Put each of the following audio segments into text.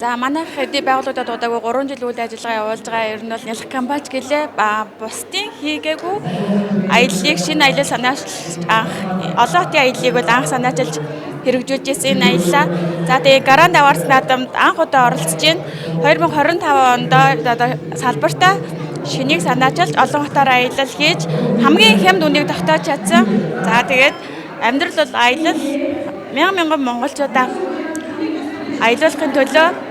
За, манайх эдийн байгууллагуудад удаагүй 3 жил үйл ажиллагаа явуулж байгаа. Ер нь бол нялх компани гэлээ бусдын хийгээгүй аяллыг, шинэ аялал санаачилж, анх олон хотын аяллыг бол анх санаачилж хэрэгжүүлж ирсэн энэ аяллаа. За, тэгээ Grand Awards наадамд анх удаа оролцож байна. 2025 онд одоо салбартаа шинийг санаачилж, олон хотоор аялал хийж, хамгийн хямд үнийг тогтоож чадсан. За, тэгээд амьдрал бол аялал, мянган мянган монголчуудаа аялуулахын төлөө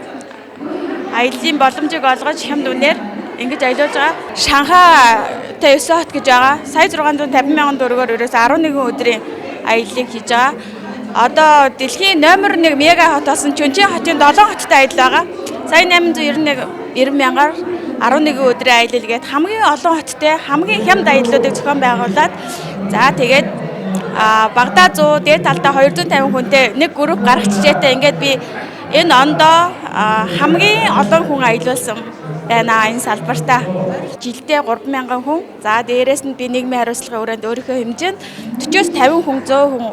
аяллын боломжийг олгож, хямд үнээр ингэж аялуулж байгаа. Шанхайтай 9 хот гэж байгаа. Сая 650 мянган төгрөгөөр ерөөс 11 өдрийн аяллыг хийж байгаа. Одоо дэлхийн номер 1 мега хот болсон Чүнжин хотын 7 хоттой аялал байгаа. Сая 891 90 мянгаар 11 өдрийн аялал гээд хамгийн олон хоттой, хамгийн хямд аяллуудыг зохион байгуулад, за, тэгээд багадаа 100, дээд талдаа 250 хүнтэй нэг групп гарах жишээтэй ингээд би энэ ондоо хамгийн олон хүн аялуулсан байна энэ салбартаа. Жилдээ 3000 хүн. За, дээрээс нь би нийгмийн хариуцлагын өрөөнд өөрийнхөө хэмжээнд 40-оос 50 хүн, 100 хүн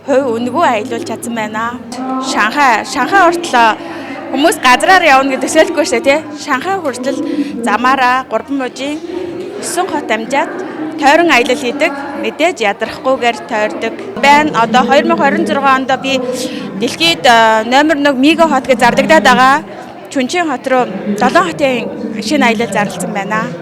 хувь үнэгүй аялуулж чадсан байна. Шанхай, Шанхай хүртэл хүмүүс газраар явна гэж төсөөлөхгүй шээ, тий. Шанхай хүртэл замаараа 3 мужийн 9 хот амжаад тойрон аялал хийдэг. Мэдээж ядрахгүйгээр тойрдог. Байна. Одоо 2026 онд би дэлхийд номер 1 мега хот гэж зарлагдаад байгаа Чүнжин хот руу 7 хотын шинэ аялал зарласан байна.